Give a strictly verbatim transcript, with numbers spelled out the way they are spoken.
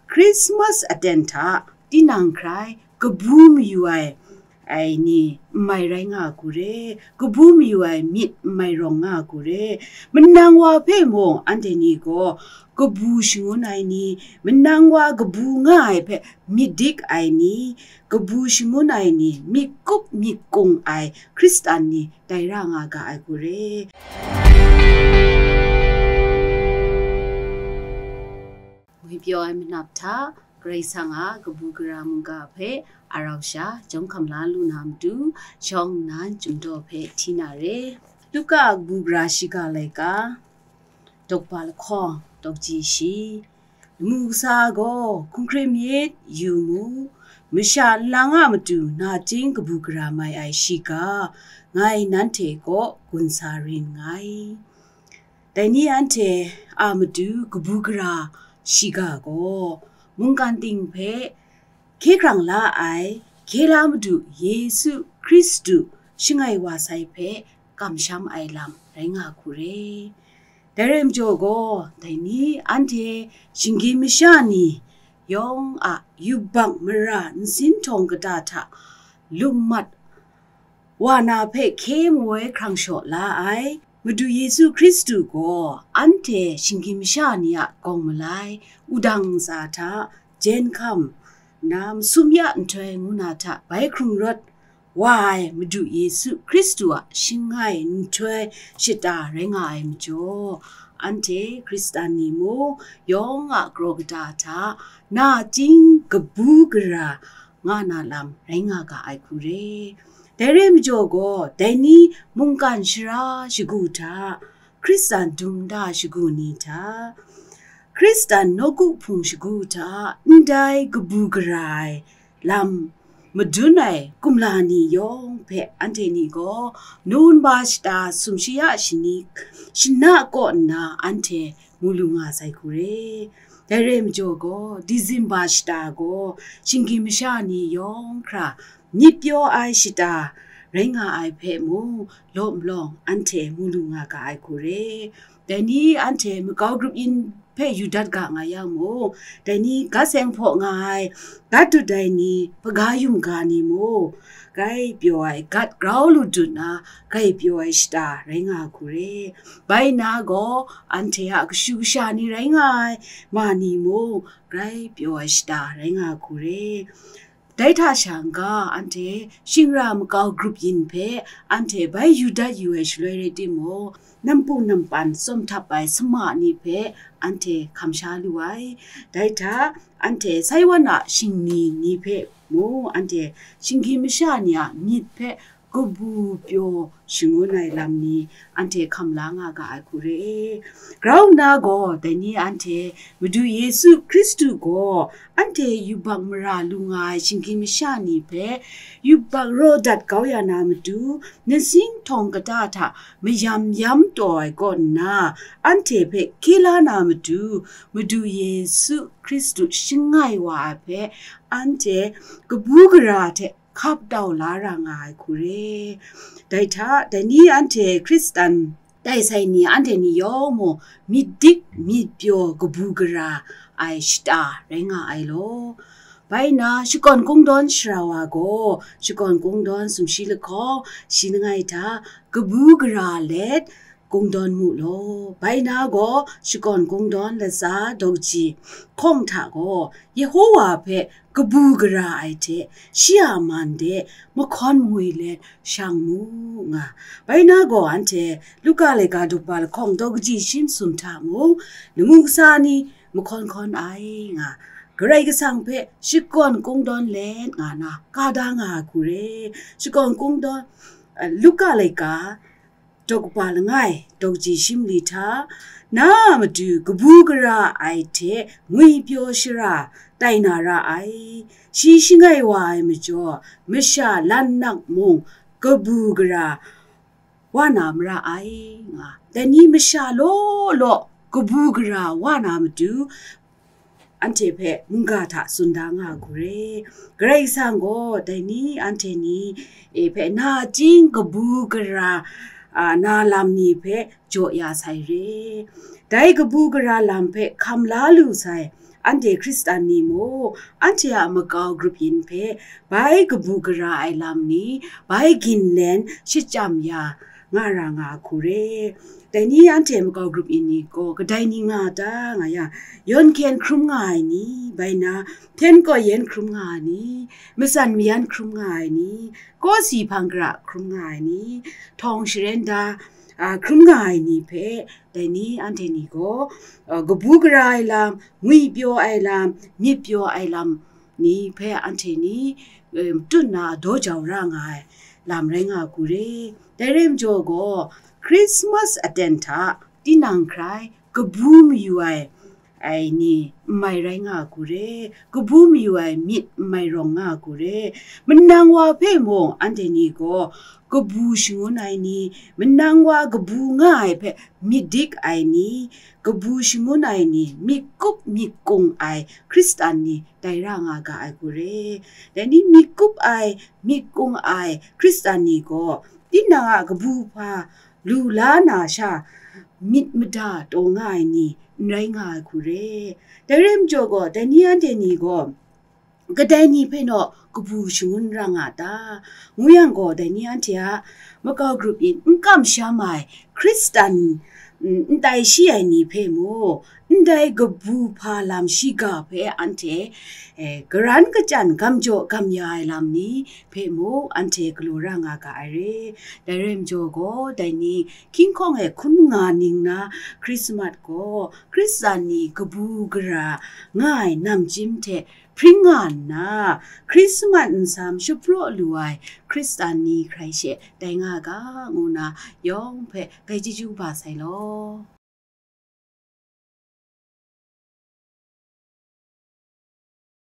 Christmas aten hta tinang hkrai kabu mayu ai, ai ni n mai rai nga a ku re, kabu mayu ai myit n mai rawng nga a ku re. Manang wa hpe mung anhte ni gaw kabu shangun ai ni, manang wa kabu nga ai hpe myit dik ai ni, kabu shangun ai ni, myit kup myit kung ai Hkristan ni tai ra nga ga ai ku re. Ngwi pyaw ai manap hta, Karai Kasang a kabu gara mungga hpe arau sha jawm hkam la lu na matu, shawng nnan chyum daw hpe hti na re. Luka a kabu gara shiga laika, dawkpa lahkawng, dawkji shi. Lamu kasa gaw, hkun hkrit myit, yu mu, masha nlang a matu nachying kabu gara mai ai shiga, ngai nanhte kaw gun sa rin nngai. Dai ni anhte a matu kabu gara shiga gaw, mungkan ting hpe hkye hkrang la ai, hkye la Madu Yesu Hkristu shangai wa sai hpe kamsham ai lam rai nga hku re. Dai rai majaw gaw, dai ni anhte shinggyim masha ni yawng a yubak mara nsin htawng kata hta lum mat wa na hpe hkye mawi hkrang shaw la ai Madu Yesu Hkristu gaw anhte shinggyim masha ni a gawng malai, wudang ntsa hta, jen hkam, na masum ya nhtoi ngu na hta bai hkrung rawt wa ai Madu Yesu Hkristu a shangai nhtoi shata rai nga ai majaw, anhte Hkristan ni mung yawng a kraw kata hta nachying kabu gara nga na lam rai nga ga ai hku re. Dai rai majaw gaw, dai ni mungkan shara shagu hta, Hkristan dum nta shagu ni hta, Hkristan nawku hpung shagu hta, ndai kabu gara ai lam madun ai kumla ni yawng hpe anhte ni gaw, nu nba shata sumshi ya shani shana kaw nna anhte mu lu nga sai hku re. Dai rai majaw gaw, Disemba shata gaw shinggyim masha ni yawng hkra myit pyaw ai shata rai nga ai hpe mung, law malawng anhte mu lu nga ga ai hku re. Dai ni anhte makau grup yin hpe yu dat ga nga yang mung, dai ni gat seng hpaw nga ai, gat dut ai ni, hpaga yum ga ni mung, grai pyaw ai gat grau lu dut na, grai pyaw ai shata rai nga hku re. Bai nna gaw, anhte a kashu kasha ni rai nga ai ma ni mung, grai pyaw ai shata rai nga hku re. Dai hta sha n-ga, anhte shingra makau grup yin hpe anhte bai yu dat yu ai shaloi rai timung, nampu nampan tsawm htap ai sama ni hpe anhte hkam sha lu ai. Dai hta anhte Saiwan a shingni ni hpe mung, anhte shinggyim masha ni a myit hpe kabu pyaw shangun ai lam ni anhte hkam la nga ga ai hku re. Grau nna gaw, dai ni anhte Madu Yesu Hkristu gaw anhte yubak mara lu nga ai shinggyim masha ni hpe yubak raw dat kau ya na matu, nasin htawng kata hta mayam yam taw ai kaw nna, anhte hpe hkye la na matu, Madu Yesu Hkristu shangai wa ai hpe anhte kabu gara hte hkap tau la ra nga ai hku re. Dai hta, dai ni anhte Hkristan tai sai ni anhte ni yawng mung myit dik myit pyaw kabu gara ai shata rai nga ai law. Bai nna, shakawn kungdawn shara wa gaw, shakawn kungdawn sumshi lahkawng shi langai hta kabu gara let kungdawn mu law. Bai na gaw, shakawn kungdawn latsa dawkaji hkawng hta gaw, Yehowa hpe kabu gara ai hte shi a man de mahkawn ngwi let shang mu nga. Bai na gaw, anhte Luka laika dawkpa lahkawng dawkaji shi masum hta mung, lamu kasa ni mahkawn hkawn ai nga, Karai Kasang hpe shakawn kungdawn let nga na ka da nga ai hku re. Shakawn kungdawn, eh, Luka laika daw kaba langai, daw kaji shi mali hta, na a matu kabu gara ai hte ngwipyaw shara tai na ra ai. Shi shangai wa ai majaw, masha lannak mung kabu gara wa na mara ai, nga. Dai ni masha law law kabu gara wa na matu, anhte hpe mungga hta tsun da nga ai hku re. Karai Kasang gaw dai ni anhte ni, e, hpe nachying kabu gara, a, na lam ni hpe jaw ya sai re. Dai kabu gara lam hpe hkam la lu sai, Anhte Hkristan ni mung, anhte a makau grup yin hpe bai kabu gara ai lam ni, bai ginlen shachyam ya nga ra nga hku re. Dai ni anhte makau grup yin ni gaw kadai ni nga ta nga yang, yawn hkyen hkrum nga ai ni, bai na, hten kaw yen hkrum nga ai ni, matsan mayan hkrum nga ai ni, kawsi hpang gara hkrum nga ai ni, htawng sharen da, a, hkrum nga ai ni hpe, dai ni anhte ni gaw, a, kabu gara ai lam, ngwi pyaw ai lam, myit pyaw ai lam ni hpe anhte ni, e, matut na daw jau ra nga ai lam rai nga hku re. Dai rai majaw gaw, Christmas aten hta tinang hkrai kabu mayu ai, ai ni n mai rai nga hku re, kabu mayu ai myit n mai rawng nga hku re, manang wa hpe mung anhte ni gaw kabu shangun ai ni, manang wa kabu nga ai hpe myit dik ai ni, kabu shangun ai ni, myit kup myit kung ai Hkristan ni dai ra nga ga ai hku re. Dai ni myit kup ai, myit kung ai Hkristan ni gaw, tinang a kabu hpa lu la na sha, myit mada taw nga ai ni n rai nga ai hku re. Dai rai majaw gaw, dai ni anhte ni gaw, kadai ni hpe naw kabu shangun ra nga ta? Ngu yang gaw, dai ni anhte a makau grup yin n kamsham ai Hkristan, mm, n tai shi ai ni hpe mung, ndai kabu hpa lam shiga hpe anhte, eh, garan kachyan gam jaw gam ya ai lam ni hpe mung anhte galaw ra nga ga ai re. Dai rai majaw gaw, dai ni hkying hkawng e hkun nga ning na Hkrismat gaw, Hkristan ni kabu gara nga ai namchyim hte hpring nga nna, Hkrismat nsam shapraw lu ai Hkristan ni hkrai she tai nga ga, ngu na yawng hpe grai chyeju ba sai law.